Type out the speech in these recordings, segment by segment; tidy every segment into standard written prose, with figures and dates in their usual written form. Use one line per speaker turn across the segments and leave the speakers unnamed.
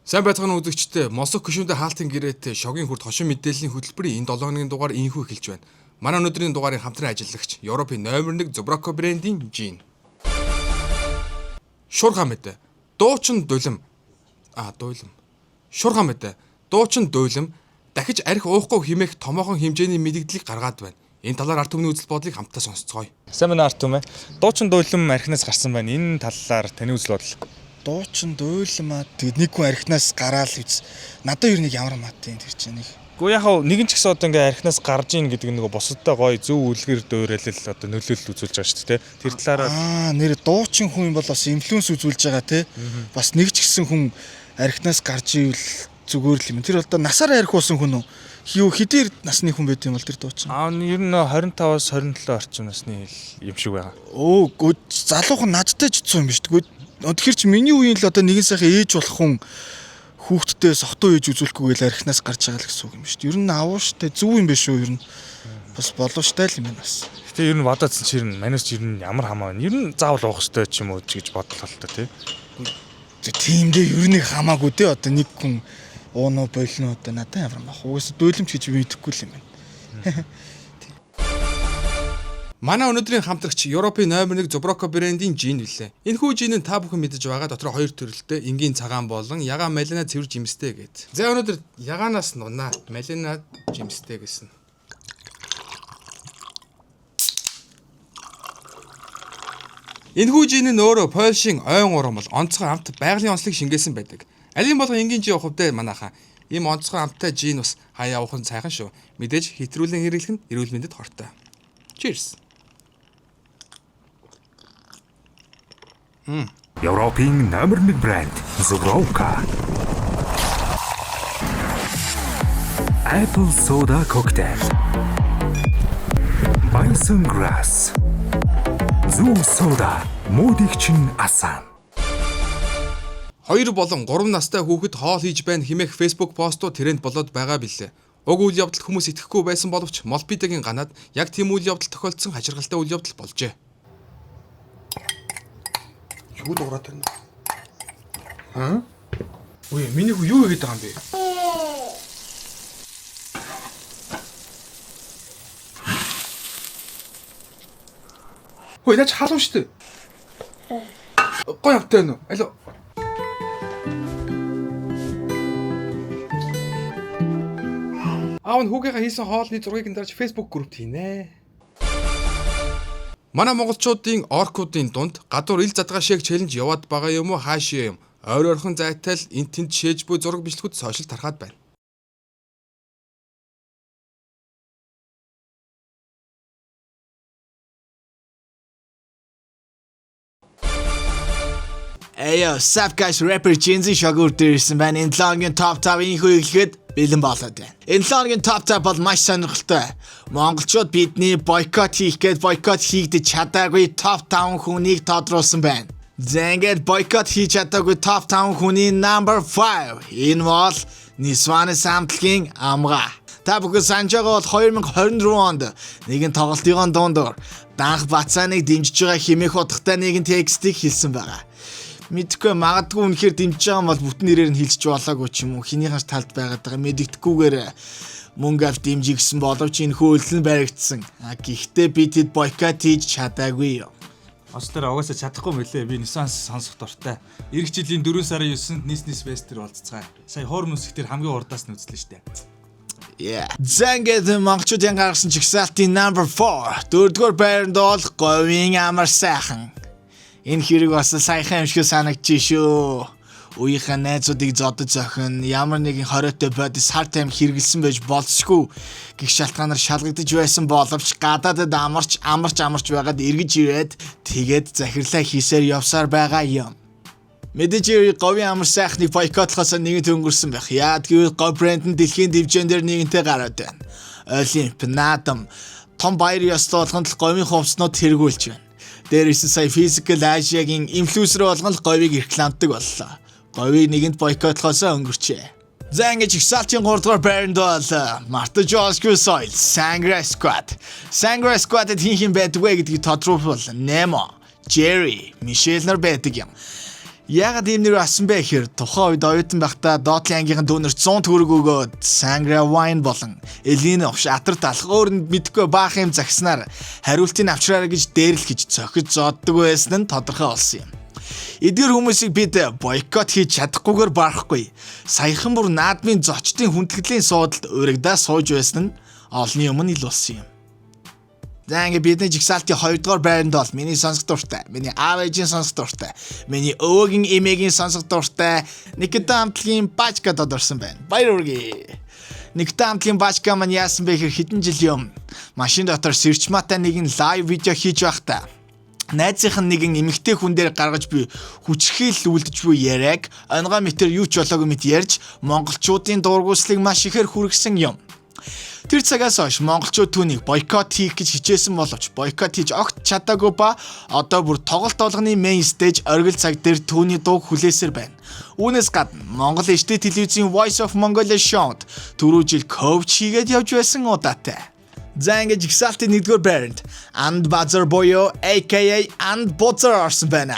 Сайн байцгаана үзэгчдээ Моск гишүүнтэй хаалтын гэрээтэй шогийн хүрд хошин мэдээллийн хөтөлбөрийн энэ 7 хоногийн дугаар инхүү эхэлж байна. Манай өнөөдрийн дугаарын хамтран ажиллагч Европын номер 1 Zubrako брендийн Жин. Шуурхаа мэдээ. Дуучин дулим. А дуулим. Шуурхаа мэдээ. Дуучин дуулим дахиж арх уухгүй хэмээх томоохон хэмжээний мэдэгдлийг гаргаад байна. Энэ талаар ард түмний үзэл бодлыг хамтдаа сонсцгоё.
Сайн байна ард түмээ. Дуучин дуулим архинаас гарсан байна. Энэ талаар таны үзэл бодол.
Дуучин дуйлмаа тэгээд нэг хүн архинаас гараал үз. Надад ер нь ямар мат юм тэр чинь нэг.
Гэхдээ яг хав нэгэн ч гэсэн одоо ингээ архинаас гарч ийн гэдэг нэг бусадтай гоё зөв үлгэр дуурайл одоо нөлөөлөл үзүүлж байгаа шүү дээ. Тэр талаараа
Аа нэр дуучин хүн юм бол бас инфлюенс үзүүлж байгаа те. Бас нэг ч гэсэн хүн архинаас гарч ивэл зүгээр л юм. Тэр одоо насаар арх уусан хүн үү? Юу хэдий насны хүн байт юм бол тэр дуучин.
аа ер нь 25-аас 27 орчим насны юм шиг байгаа.
Өө гоо залуухан надтай ч цуун юм биш. Тэгвэл тэгэхээр чи миний үеийн л одоо нэгэн сайхан ээж болох хүн хүүхдтэй сохтуу ээж үзүүлэхгүй л архинаас гарч байгаа л гэсэн үг юм шүү дээ. Ер нь авуу штэ зөв юм биш үү ер нь. Бас боловчтой л юм байна бас.
Гэтэ ер нь бодоодсэн чи ер нь манайс ер нь ямар хамаа байна. Ер нь заавал уух ёстой ч юм уу ч гэж бодлоо л та тий.
Тийм дээ ер нь хамаагүй дээ одоо нэг хүн уунуу болино одоо надад ямар мах. Угаасаа дөлөмч гэж би мэдэхгүй л юм байна.
Манай өнөөдрийн хамтрагч Европын номер 1 Zubrako брендийн жин билээ. Энэхүү жин нь та бүхэн мэдэж байгаа дотор хоёр төрөлтэй энгийн цагаан болон ягаан малина цэвэр жимстэй гэд. За өнөөдөр ягаанаас нунаа малина жимстэй гэсэн. Энэхүү жин нь өөрөө Польшийн ойн уран бол онцгой амт байгалийн онцлог шингээсэн байдаг. Алийн болгон энгийн жин явах үедээ манайхаа ийм онцгой амттай жин бас хаяа явах нь сайхан шүү. Мэдээж хэтрүүлэн хэрэглэх нь эрүүл мэндэд хортой. Cheers.
Европын номер 1 брэнд Zubrovka. Apple Soda Cocktail. Bison Grass. Zoo Soda муудыг чинь асаана.
2 болон 3 настай хүүхэд хоол хийж байна хэмээх Facebook постууд тренд болоод байгаа билээ. Уг үйл явдалд хүмүүс итгэхгүй байсан боловч Молпидагийн ганаад яг тийм үйл явдал тохиолдсон хачиргалтай үйл явдал болжээ.
Юу дуурайд байна? Аа? Үгүй миний хүү юу хийгээд байгаа юм бэ? Хөөе наач халуун шүү дээ. Гой амттай байна уу? Алло. Аав нь хүүгийнхаа хийсэн хоолны зургийг нь дарж Facebook группт хийнэ. Манай монголчуудын оркуудын дунд гадуур ил задгаа шээг челленж яваад байгаа юм уу хаашаа юм. Ойр ойрхон зайтай л эн тэнд шээж буй зураг бичлэгүүд сошиал тархаад байна.
Ayo, sup guys, rapper Gen Z шогуур дээр ирсэн байна. Энэ 7 хоногийн топ 5 инхүү эхлэхэд бэлэн болоод байна. Энэ 7 хоногийн топ 5 бол маш сонирхолтой. Монголчууд бидний бойкот хийх гээд бойкот хийгдэж чадаагүй топ 5 хүнийг тодруулсан байна. За ингээд бойкот хийж чадаагүй топ 5 хүний number 5. Энэ бол Нисваны самтлагийн амгаа. Та бүхэн санаж байгаа бол 2024 онд нэгэн тоглолтын дундуур данх бацааныг дэмжиж байгаа хэмээх утгатай нэгэн текстийг хэлсэн байгаа. Мэдхгүй магадгүй үнэхээр дэмжиж байгаа юм бол бүтэн нэрээр нь хэлчих болоогүй ч юм уу. Хинийхэн ч талд байгаад байгаа мэдэгдэхгүйгээр мөнгө авч дэмжих гэсэн боловч энэ хөөлөл нь баригдсан. А гэхдээ би тэд бойкот хийж чадаагүй юм.
Очлоор угаасаа чадахгүй мөлий. Би Nissan сонсох дуртай. Ирэх жилийн 4 сарын 9-нд Nis Nis West-ээр болцгаая. Сая хоор мөсөх тэр хамгийн урдаас нь үзлээ штэ.
Yeah. За ингээд монголчуудын гаргасан чигсаалтын number 4. Дөрөвдүгээр байранд бол говийн амар сайхан. Энэ хэрэг бас саяхан юм шиг санагдчих шүү. Үеийнхээ найзуудыг зодож зохин ямар нэгэн хориотой бодис хар тайм хэрэгэлсэн байж болцсгүй гих шалтгаанаар шалгагдаж байсан боловч гадаадад амарч амарч амарч байгаад эргэж ирээд тэгээд захирлаа хийсээр явсаар байгаа юм. Мэдээж хэрэг говийн амар сайхныг бойкотлохоос нэгэнт өнгөрсөн байх. Яад гэвэл говь брэнд нь дэлхийн дивжин дээр нэгэнтээ гараад байна. Олимп, Наадам, том баяр ёслол болгонд л говийн хувцснууд тэргүүлж байна. Дээрээс нь сая Physical Asia-гийн инфлюенсер болгон л говийг рекламддаг боллоо. Говийг нэгэнт бойкотлохоос өнгөрчээ. За ингэж Exalting 3 дугаар байранд бол Marta Josku Soil, Sangra Squad. Sangra Squad-д хин хин байдаг вэ гэдгийг тодруулбал Nemo, Jerry, Michelle нар байдаг юм. Яагаад ийм нэр авсан бэ гэхээр тухайн үед оюутан байхдаа доотлын ангийнхан дүүнер 100 төгрөг өгөөд Sangria wine болон Элин овш атар талах өөр нь мэдгүй баах юм загснаар хариултыг авчраарай гэж дээрлэх гэж цохиж зоддог байсан нь тодорхой болсон юм. Эдгээр хүмүүсийг бид бойкот хийж чадахгүйгээр барахгүй. Саяхан бүр наадмын зочдын хүндэтгэлийн суудалд урагдаа сууж байсан нь олонний өмнө ил болсон юм. За ингээ бидний жигсаалтын 2 дугаар байранд бол миний сонсох дуртай, миний аав ээжийн сонсох дуртай, миний өвөгийн эмээгийн сонсох дуртай Никита хамтлагийн Бачка дод орсон байна. Баяр хүргэе. Никита хамтлагийн Бачка маань яасан бэ гэхээр хэдэн жилийн өмнө машин дотор Сэрчматай нэгэн live видео хийж байхдаа найзынх нь нэгэн эмэгтэй хүн дээр гаргаж буй хүчрхийлэл үлдэж буй яриаг онгой мэтэр юу ч болоогүй мэт ярьж монголчуудын дургүйслийг маш ихээр хүргэсэн юм. Тэр цагаас хойш монголчууд түүнийг бойкот хийх гэж хичээсэн боловч бойкот хийж огт чадаагүй ба одоо бүр тоглолт болгоны main stage оргил цаг дээр түүний дууг хүлээсээр байна. Үүнээс гадна Монгол HD телевизийн Voice of Mongolia show-д түрүү жил coach хийгээд явж байсан удаатай. За ингээд жигсаалтын 1-р байранд And Buzzer буюу AKA And Buzzer орсон байна.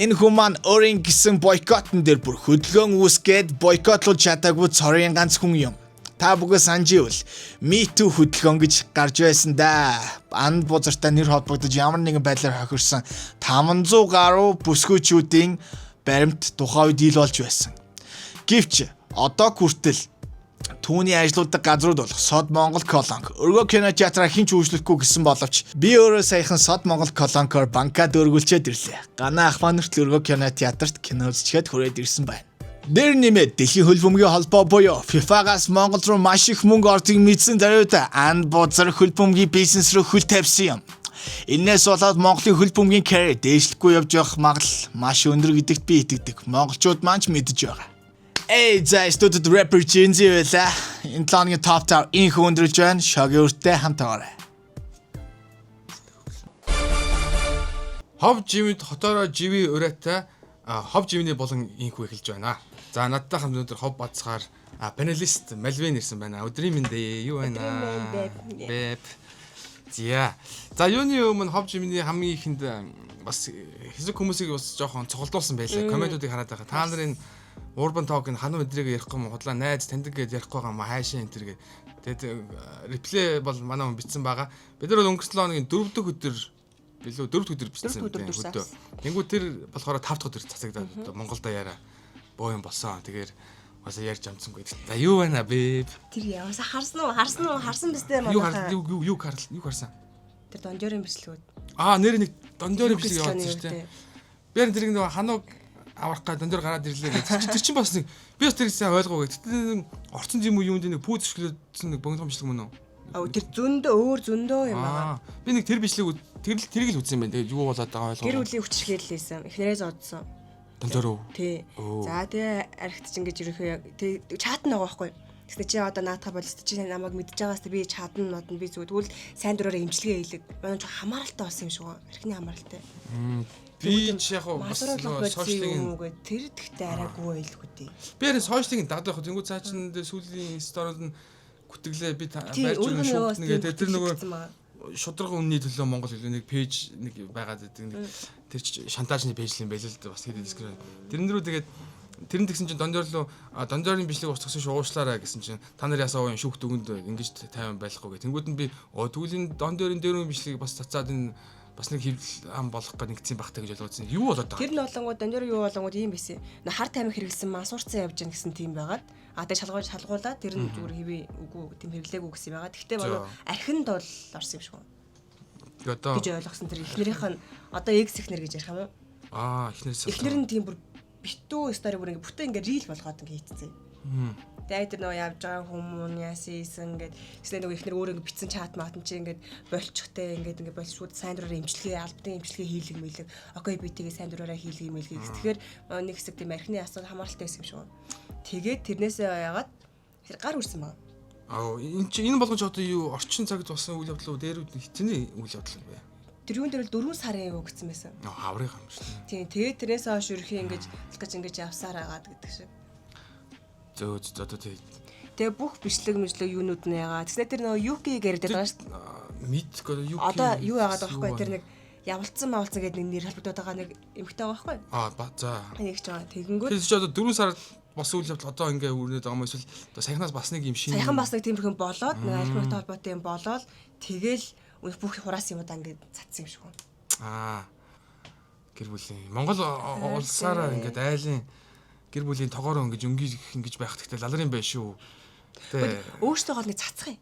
Энэ хүн маань өөрийн гэсэн бойкотн дээр бүр хөдөлгөөн үүсгээд бойкотлуулж чадаагүй цорын ганц хүн юм. Та бүгд санаж ивэл Me Too хөдөлгөөн гэж гарч байсан да. Анд бузартай нэр холбогдож ямар нэгэн байдлаар хохирсон 500 гаруй бүсгүйчүүдийн баримт тухайн үед ил болж байсан. Гэвч одоо хүртэл түүний ажлууддаг газрууд болох Сод Монгол Колонк, Өргөө кино театраа хэн ч үйлчлэхгүй гэсэн боловч би өөрөө саяхан Сод Монгол Колонкоор банка дөргүүлчээд ирлээ. Ганаа ах маань хүртэл Өргөө кино театрт кино үзчихэд хүрээд ирсэн байна. Дээр нэмээд дэлхийн хөл бөмбөгийн холбоо буюу FIFA-гаас Монгол руу маш их мөнгө ордгийг мэдсэн даруйд анд бузар хөл бөмбөгийн бизнес рүү хөл тавьсан юм. Энээс болоод Монголын хөл бөмбөгийн карьер дээшлэхгүй явж явах магадлал маш өндөр гэдэгт би итгэдэг. Монголчууд маань ч мэдэж байгаа. Эй, за студид rapper Gen Z байлаа. Энэ 7 хоногийн топ 5 инх өндөрлж байна. Шогийн үртэй хамт байгаарай.
Хов живэнд хотоороо живи урайтай хов живний болон инхүү эхэлж байна. За надтай хамт өнөөдөр хов бацгаар панелист Малвин ирсэн байна. Өдрийн мэнд ээ. Юу байна?
Өдрийн мэнд,
Бэп. За. За юуны өмнө хов живний хамгийн ихэнд бас хэсэг хүмүүсийг бас жоохон цуглуулсан байлаа. Комментуудыг хараад байгаа. Та нарын Urban Talk-ын хануу өдрийг ярихгүй юм худлаа найз таньдаг гэдээ ярихгүй байгаа юм хайшаа энэ төр гээд. Тэгээд реплей бол манай хүн бичсэн байгаа. Бид нар бол өнгөрсөн 7 хоногийн 4 дахь өдөр билүү 4 дахь өдөр бичсэн
Дөрөв дэх өдөр
тийм өдөө. Тэнгүү тэр болохоор 5 дахь өдөр цацагдаад одоо Монголда яриа боо юм болсон. Тэгэхээр бас ярьж амцсангүй. За юу байна бэ?
Тэр яваасаа харсан уу? Харсан уу? Харсан биз дээ
Юу хар
манайхаа.
юу юу юу харл юу харсан?
Тэр дондорын бичлэгүүд.
Аа нэр нэг дондорын бичлэг
Юу
явуулсан шүү дээ. Би харин тэрийг нөгөө ханууг аврах гад дондор гараад ирлээ гэж. Тэр чинь бас нэг би бас тэрийг сайн ойлгоогүй. Тэр нэг орцсон юм уу юунд нэг пүүз өшглөөдсөн нэг богино бичлэг мөн үү?
Аа тэр зөндөө өөр зөндөө юм байгаа.
Аа би нэг тэр бичлэг тэр л тэрийг л үзсэн юм байна. Тэгээд юу болоод байгаа
Гэр
ойлгоогүй.
бүлийн хүчирхийлэл байсан. Эхнэрээ зодсон.
Дондор уу?
Тий.
Оо.
За тэгээ архит чинь ингэж ерөнхий яг тий чат нэг байгаа байхгүй. Тэгснэ чи одоо наадхаа болс чи намайг мэдж байгаас би чадна модно би зүгээр тэгвэл сайн дураараа имчилгээ хийлэг. Манай ч хамааралтай болсон юм шиг байна. Архины хамааралтай.
Би ч яг хуу бас
Мазруулах
нөгөө
болсон
сошиалын
юм уу гэ тэр тэгтээ арайгүй байлгүй дээ.
би харин сошиалын дадах тэнгуү цаа чин дээр сүүлийн сториуд нь гүтгэлээ би
Тий,
барьж
өөрөг
өгнө
нь
шүүгдэнэ
нөгөө
гэдэг тэр нөгөө
гэсэн байгаа.
шударга үнний төлөө Монгол хэлээ нэг пэйж нэг байгаад байдаг нэг тэр чи шантаажны пэйж л юм байл л дээ бас хэд дискрэ. Тэрэн рүү тэгээд тэр нь тэгсэн чинь дондорлоо дондорын бичлэг устгасан шүү уушлаарай гэсэн чинь та нар ясаа уу шүүхт өгөнд ингэж тайван байхгүй гэх. Тэнгүүд нь би оо тэгвэл энэ дондорын дөрвөн бичлэгийг бас цацаад энэ бас нэг хэвлэл ам болох гэх нэгдсэн багтай гэж ойлгосон. Юу болоод байгаа
Тэр нь болонгууд дондор юу болонгууд ийм байсан. Нөө хар тамхи хэрэглэсэн мансуурцсан явж гин гэсэн тийм байгаад а тэгээ шалгуулж шалгуулаад тэр нь зүгээр хэвээ үгүй тийм хэрэглээгүй гэсэн юм байгаа. Тэгтээ болоо архинд бол орсон юм шиг байна.
Тэгээ одоо
гэж ойлгосон тэр эхнэрийнх нь одоо экс эхнэр гэж ярих юм уу?
аа эхнэрээс
Эхнэр нь тийм бүр битүү стори бүр ингээ бүтэн ингээ рил болгоод ингээ хийцсэн. Тэгээ тэр нөгөө явж байгаа хүмүүн яасан ийсэн ингээд тэгснэ нөгөө эхнэр өөрөө ингээ битсэн чат мат нь чи ингээд болчихтой ингээд ингээ болж шууд сайн дураараа имчилгээ албадын имчилгээ хийлэг мэлэг. Окей би тэгээ сайн дураараа хийлэг мэлэг гэсэн. Тэгэхээр нэг хэсэг тийм архины асуудал хамааралтай байсан юм шиг байна. Тэгээд тэрнээсээ яагаад тэр гар үрсэн байна.
Аа энэ чи энэ болгон ч одоо юу орчин цагт болсон үйл явдал уу дээр үү хитний үйл явдал юм бэ?
Тэр юун дээр л 4 сарын юу гэсэн байсан.
Аа аврыг юм шүү дээ.
Тийм тэгээд тэрнээс хойш ерхий ингэж гэж ингэж явсаар агаад гэдэг шиг.
Зөө зөө одоо тий
Тэгээ бүх бичлэг мэжлэг юунууд нь яагаад. Тэгснэ тэр нөгөө Юки яриад байгаа шүү дээ.
мэдгүй одоо юу
Одоо юу яагаад байгаа байхгүй тэр нэг явуулсан маавалсан гэдэг нэг нэр холбогдоод байгаа нэг эмэгтэй байгаа байхгүй.
Аа за.
Нэг ч байгаа. Тэгэнгүүт
Тэр чи одоо 4 сар бос үйл явдал одоо ингээ өрнөд байгаа юм эсвэл одоо саяхнаас бас нэг юм шинэ
саяхан бас нэг тиймэрхэн болоод нэг архимагтай холбоотой юм болоод тэгэл бүх хураас юмудаа ингээ цацсан юм шиг байна.
Аа. Гэр бүлийн Монгол улсаараа ингээд айлын гэр бүлийн тогоор ингэж өнгө ингэж байх гэхдээ лалрын бай шүү. Тэ
Өөртөө гол нэг цацах юм.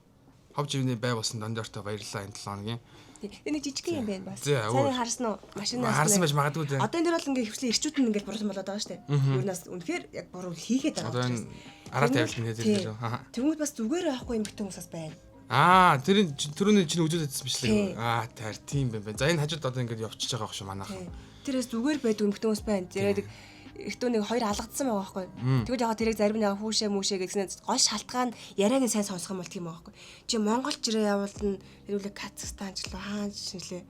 хов живний бай болсон дондортой баярлалаа энэ 7 хоногийн.
Тэгээ нэг жижиг юм байна бас.
Зэ,
Сайн харсан уу? Машинаас
Харсан байж магадгүй дээ.
Одоо энэ дэр бол ингээ хөвчлэн ирчүүд нь ингээ буруу болоод байгаа шүү дээ. Ер нь бас үнэхээр яг буруу хийгээд байгаа
Одоо энэ араа тавилт нь тэр дээр. Аа.
Тэнгүүд бас зүгээр байхгүй юм хүмүүс бас байна.
Аа, тэр түрүүний чинь үзүүлээд байсан бичлэг. Аа, тэр тийм байх байна. За энэ хажууд одоо ингээд явчихж байгаа байх шүү манайх.
Тэрээс зүгээр байдаг юм хүмүүс байна. Зэрэг эртөө нэг хоёр алгадсан байгаа байхгүй. Тэгвэл яг тэрийг зарим нэг хүүшээ мүшээ гэснээр гол шалтгаан яриаг нь сайн сонсох юм бол тийм байгаа байхгүй. Чи Монголч ирээ явуулна, хэрүүлээ Казахстан ч лөө хаан шинжлээ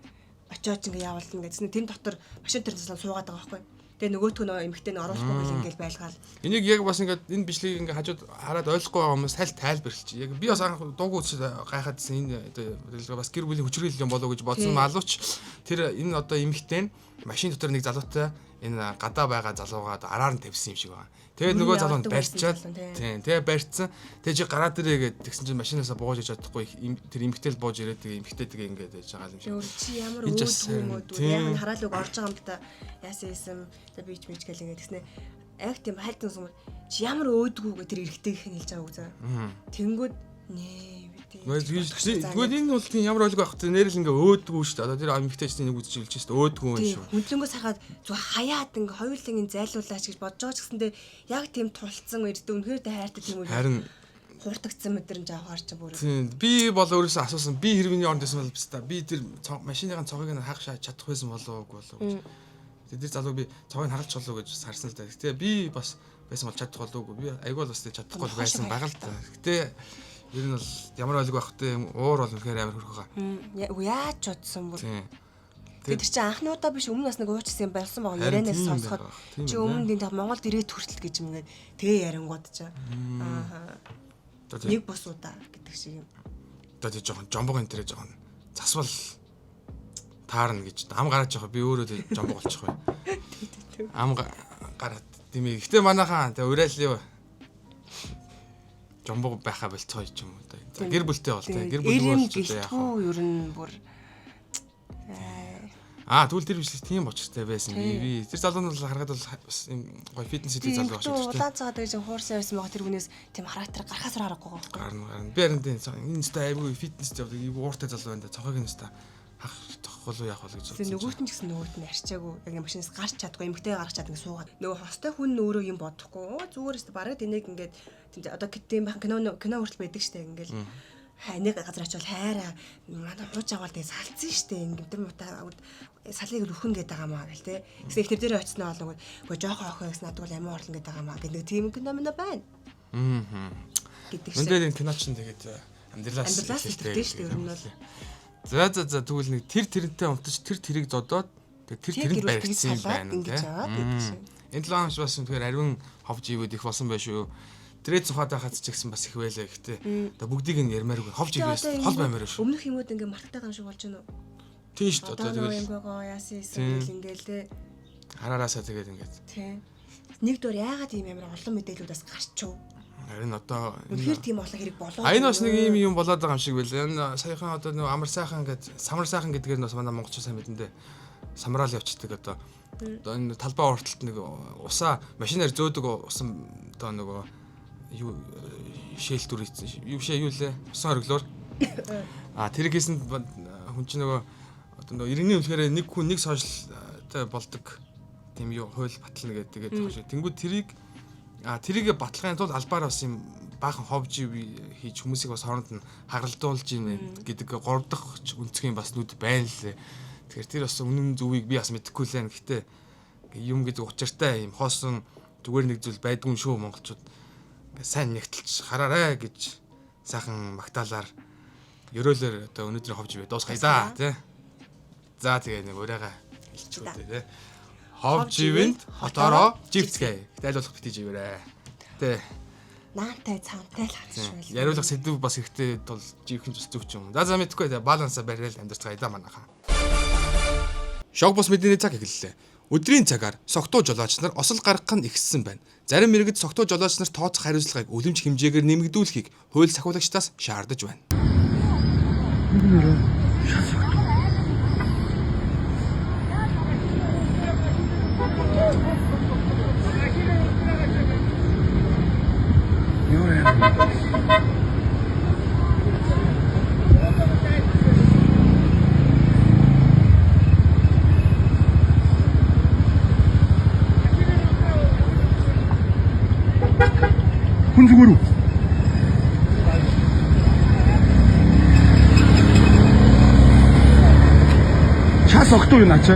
очиод ингээ явуулна гэсэн. Тэр дотор машин тэр туслан суугаад байгаа байхгүй. Тэгээ нөгөөтгөө нөө эмэгтэй нь оруулахгүй гэл ингээл байлгаал.
Энийг яг бас ингээд энэ бичлэгийг ингээд хажууд хараад ойлгохгүй байгаа хүмүүс саль тайлбарлаж. Яг би бас анх дуугүй үзээд гайхаадсэн энэ одоо бас гэр бүлийн хүчрхийлэл юм болов уу гэж бодсон малууч тэр энэ одоо эмэгтэй нь машин дотор нэг залуутай энэ гадаа байгаа залуугаа араар нь тавьсан юм шиг байгаа. Тэгээд нөгөө залуу нь барьчаад тийм тэгээ барьцсан. Тэгээ чи гараад ирээ гэд тэгсэн чинь машинаасаа бууж иж чадахгүй тэр эмэгтэй л бууж ирээд тэгээ эмэгтэй тэгээ ингээд байж байгаа юм шиг.
Чи ямар өөдгүү юм уу? Яг нь хараал үг орж байгаа юм л та. Яасан юм за би ч мич гэл ингээд тэгснэ. Яг тийм хальт юм чи ямар өөдгүү гэ тэр эрэгтэйгийнх нь хэлж байгаа үг заа. Тэнгүүд нээ
Тэгвэл энэ бол тийм ямар ойлго байх вэ? Нэрэл ингээ өөдгүү шүү дээ. Одоо тэр эмэгтэй чинь нэг үзэж хэлж шүү дээ. Өөдгүү юм шүү.
Хөндлөнгөөс харахад зүг хаяад ингээ хоёулын ин зайлуулаач гэж бодож байгаа ч гэсэндээ яг тийм тулцсан эрдэ үнэхээр тэ хайртай тийм үү.
Харин
хурдагцсан мэдрэмж авахар чи бүр.
Тийм. Би бол өөрөөсөө асуусан. Би хэрвээ оронд байсан бол биста. Би тэр машиныхын цогыг нь хагах чадах байсан болов уу болов гэж. Тэр залуу би цогыг хагалж болов уу гэж харсан л да. Гэтэ би бас байсан бол чадах болов уу? Би айгүй бол бас чадахгүй байсан байгаа л да. Гэтэ ер нь бол ямар ойлго байх вэ? Уур бол үнэхээр амар хөрөх байгаа.
Яаж бодсон бүр. Тэр чинь анхны удаа биш өмнө бас нэг уучсан юм болсон байгаа. Ярианаас сонсоход чи өмнө энэ Монголд ирээд хүртэл гэж юм ингээд тэгээ ярингууд чи. Аа. Нэг бус удаа гэдэг шиг юм.
Одоо тий жоохон жомбог энэ тэрэ жоохон засвал таарна гэж ам гараад жоох би өөрөө тий жомбог болчих бай. Ам гараад тийм ээ. Гэтэ манайхаа тэгээ уриалъя жомбог байхаа болцгоо ч юм уу да. За гэр бүлтэй бол тий гэр бүл
болж одоо яах вэ? Ер нь бүр
Аа тэгвэл тэр бичлэг тийм учиртай байсан. Би тэр залуу нь бол харахад бол бас юм гоё фитнес хийдэг залуу
байх шиг. Улаан цагаад байж хуурсан байсан байгаа тэр хүнээс тийм характер гарахаас харахгүй байгаа байхгүй.
Гарна гарна. Би харин тийм энэ өстой айгүй фитнес явдаг айгүй ууртай залуу байна да. Цохойг нь өстой хах цохох болов яах бол гэж
бодсон. Нөгөөт нь ч гэсэн нөгөөт нь арчаагүй. Яг нэг машинаас гарч чадгүй, эмэгтэй гарч чаддаг суугаад. Нөгөө хостой хүн нь өөрөө юм бодохгүй. Оо зүгээр өстой бараг тэнийг ингээд тийм одоо тийм бахан кино хүртэл байдаг штэ ингээл нэг газар очивол хайраа манай хууж аваад тэгээ салцсан штэ ингээм тэр мутаа салыг л өхөн гэдэг байгаа маа гэл те. Тэгсэн их тэр дээр очсноо болонгууд үгүй жоохоо охин гэсэн надад бол амин орлон гэдэг байгаа маа гэдэг тийм кино минь байна.
Аа.
Гэдэг шиг.
Өндөр энэ кино чинь тэгээд амьдралаас
ихтэй штэ ер нь бол.
За за за тэгвэл нэг тэр тэрнтэй унтаж тэр тэрийг зодоод тэгээд тэр тэрэнд баригдсан юм байна
те.
Энэ 7 хоногч бас үнэхээр ариун хов живүүд их болсон байх шүү. Тэрээ цухаад байхад ч гэсэн бас их байлаа гэхдээ одоо бүгдийг нь ярмааргүй хов живээс хол баймаар шүү.
Өмнөх юмуд ингээ мартагдаад юм шиг болж байна уу?
Тийм шүү дээ.
Одоо тэгэл юм гоо яасан юм ингээл те.
Харараасаа тэгээд ингээд.
Тийм. Нэг дөр яагаад ийм амар олон мэдээлүүд бас гарчв?
Харин одоо
үнэхээр тийм олон хэрэг болоо.
А энэ бас нэг ийм юм болоод байгаа юм шиг байлаа. Энэ саяхан одоо нэг амар сайхан гээд самар сайхан гэдгээр нь бас манай монголчууд сайн мэдэн дээ. Самраал явцдаг одоо. Одоо энэ талбай урталт нэг усаа машинаар зөөдөг усан одоо нөгөө юу шээлтүр хийсэн. Юу шээ юу лээ? Усан хориглоор. А тэр хийсэн хүн чинь нөгөө одоо нөгөө иргэний үнэхээр нэг хүн нэг сошиалтай болдог тийм юу хууль батлна гэдэг тэгээд шиг. Тэнгүүд тэрийг тэрийг батлахын тулд албаар бас юм баахан хов жив хийж хүмүүсийг бас хооронд нь хагалдуулж юм гэдэг гурав дахь өнцгийн бас нүд байна лээ. Тэгэхээр тэр бас үнэн зөвийг би бас мэдэхгүй л байна. Гэхдээ юм гэдэг учиртай юм хоосон зүгээр нэг зүйл байдгүй юм шүү монголчууд. Ингээ сайн нэгтэлж хараарэ гэж сайхан магтаалаар ерөөлөөр одоо өнөөдрийн хов живээ дуусгая да тий. За тэгээ нэг урайгаа хэлчихүү тий. Хов живэнд хотоороо живцгээе. Гэтэ аль болох бити живээрэй. Тэ.
Наантай цаантай л харж байл.
Яриулах сэдв бас хэрэгтэй тул живхэн ч зүг ч юм. За за мэдхгүй тэ балансаа бариад амьдарцгаая да манайхаа.
Шог бус мэдээний цаг эхэллээ. Өдрийн цагаар согтуу жолооч нар осол гаргах нь ихссэн байна. Зарим иргэд согтуу жолооч нар тооцох хариуцлагыг үлэмж хэмжээгээр нэмэгдүүлэхийг хууль сахиулагчдаас шаардаж байна.
Хүн зүгээр үү? Час огтуу юу наач?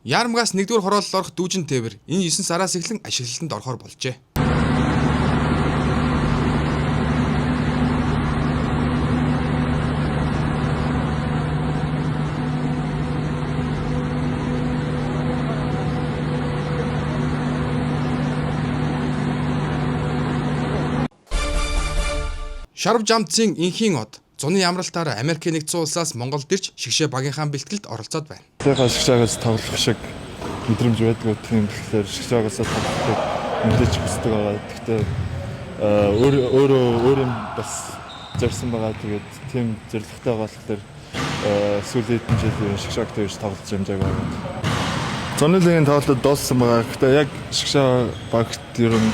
Яармгаас 1-р хорооллол орох дүүжин тээвэр энэ 9 сараас эхлэн ашиглалтанд орохоор болжээ. Шарв жамцын инхийн од зуны амралтаар Америкийн нэгдсэн улсаас Монголд ирж шигшээ багийнхаа бэлтгэлд оролцоод байна.
Тэхаа шигшаагаас тоглох шиг мэдрэмж байдгүй, тийм болохоор шигшаагаас тоглохыг мэдээж хүсдэг байгаа. Гэхдээ өөр өөрөө өөр юм бас зорьсон байгаа. Тэгээд тийм зорилготой байгаа болохоор сүүлийн хэдэн жил ер нь шигшааг тавьж тоглож амжааг байгаа. Зуны лигийн тоглолтод дууссан байгаа. Гэхдээ яг шигшаа багт ер нь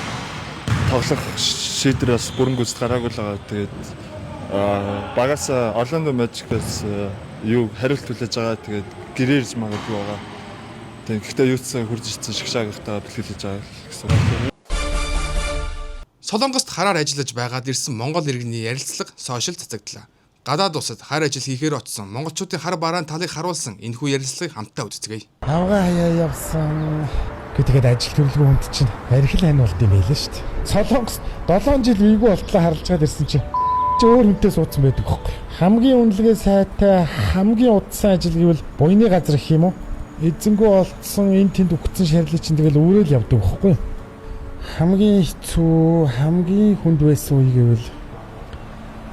тоглох шийдвэр бас бүрэн гүйцэд гараагүй л байгаа. Тэгээд багаас Orlando Magic-аас юу хариулт хүлээж байгаа. Тэгээд гэрээрж магадгүй байгаа. Тэгээд гэхдээ юу ч хурж ирсэн шигшаагийнхтаа бэлтгэлж байгаа гэсэн үг.
Солонгост хараар ажиллаж байгаад ирсэн Монгол иргэний ярилцлага сошиал цацагдлаа. Гадаад улсад хар ажил хийхээр очсон монголчуудын хар бараан талыг харуулсан энэхүү ярилцлагыг хамтдаа үздэцгээе.
Авгаа хаяа явсан. Гэ тэгээд ажил төрөлгөө хүнд чинь архил хань болд юм байлаа шүү дээ. Солонгос 7 жил вийгүү болтлоо харалж чад ирсэн чинь чи өөр хүнтэй суудсан байдаг хөөхгүй. Хамгийн үнэлгээ сайтай, хамгийн удсан ажил гэвэл буйны газар гэх юм уу? Эзэнгүү олдсон энэ тэнд үгцэн шарлыг чинь тэгэл өөрөөл явдаг хөөхгүй. Хамгийн хэцүү, хамгийн хүнд байсан үе гэвэл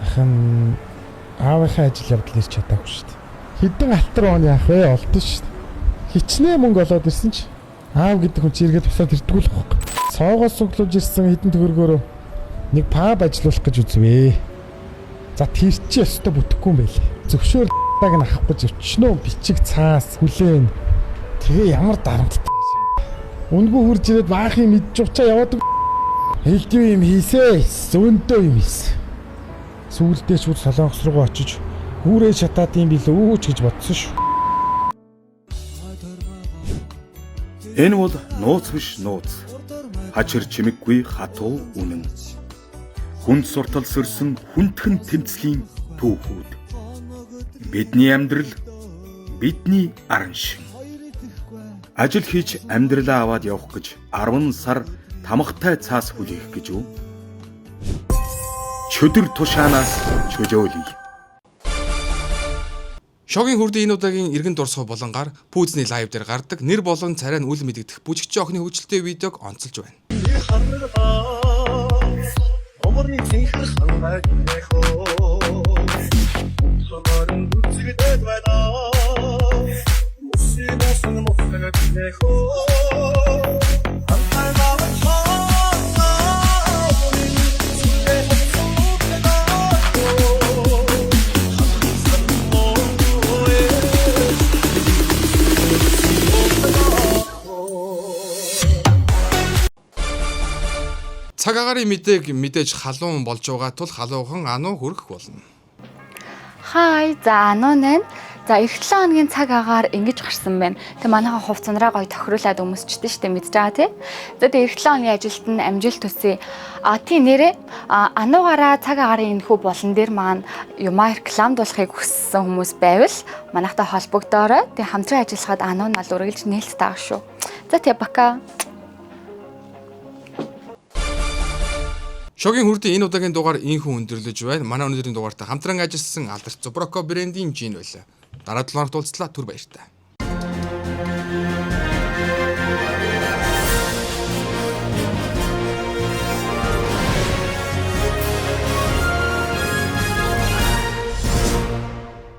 ахын аавынхаа ажил явдал ирч чадаагүй шүү дээ. Хэдэн алтар он яах вэ? Олдсон шүү дээ. Хичнээн мөнгө олоод ирсэн чи аав гэдэг хүн чи эргээд босоод ирдгүү л байхгүй. Цоогоос суглуулж ирсэн хэдэн төгрөгөөр нэг паб ажилуулах гэж үзвээ. За тэр чи өстө бүтэхгүй юм байл. Зөвшөөр даг нь авах гэж өчнөө бичиг цаас хүлээн. Тэгээ ямар дарамттай гэж. Үнгүү хурж ирээд баахын мэдж уучаа яваад хэлдүү юм хийсээ. Зөөндөө юм хийсэн. Сүүлдээ шууд Солонгос руу очиж хүүрээ шатаад юм билүү ч гэж бодсон шүү.
Энэ бол нууц биш нууц. Хачир чимэггүй хатуу үнэн. Хүнд суртал сөрсөн хүндхэн тэмцлийн түүхүүд. Бидний амьдрал, бидний араншин. Ажил хийж амьдралаа аваад явах гэж 10 сар тамгатай цаас хүлээх гэж үү? Чөдөр тушаанаас чөлөөлөе.
Шогийн хүрдийн энэ удаагийн эргэн дурсах болонгаар пүүзний лайв дээр гардаг нэр болон царай нь үл мэдэгдэх бүжигчин охины хөгжилтэй видеог онцолж байна. Цаг агаарын мэдээг мэдээж халуун болж байгаа тул халуухан ануу хүрэх болно.
Хай, за ануу нэн. За эх 7 хоногийн цаг агаар ингэж гарсан байна. Тэг манайхан хувцсанараа гоё тохируулаад өмсчихдээ штэ мэдж байгаа тий. За тэг эх 7 хоногийн ажилд нь амжилт хүсье. А тий нэрээ ануугаараа цаг агаарын энэхүү болон дээр маань юмаа рекламдуулахыг хүссэн хүмүүс байвал манайхтай холбогдоорой. Тэг хамтран ажиллахад ануу нь бол үргэлж нээлттэй байгаа шүү. За тий бака.
Шогийн хүрдийн энэ удаагийн дугаар инхүү өндөрлөж байна. Манай өнөөдрийн дугаартай хамтран ажилласан Алдарт Зуброко брендийн жин байлаа. Дараа 7 хоногт уулзлаа. Түр баяртай.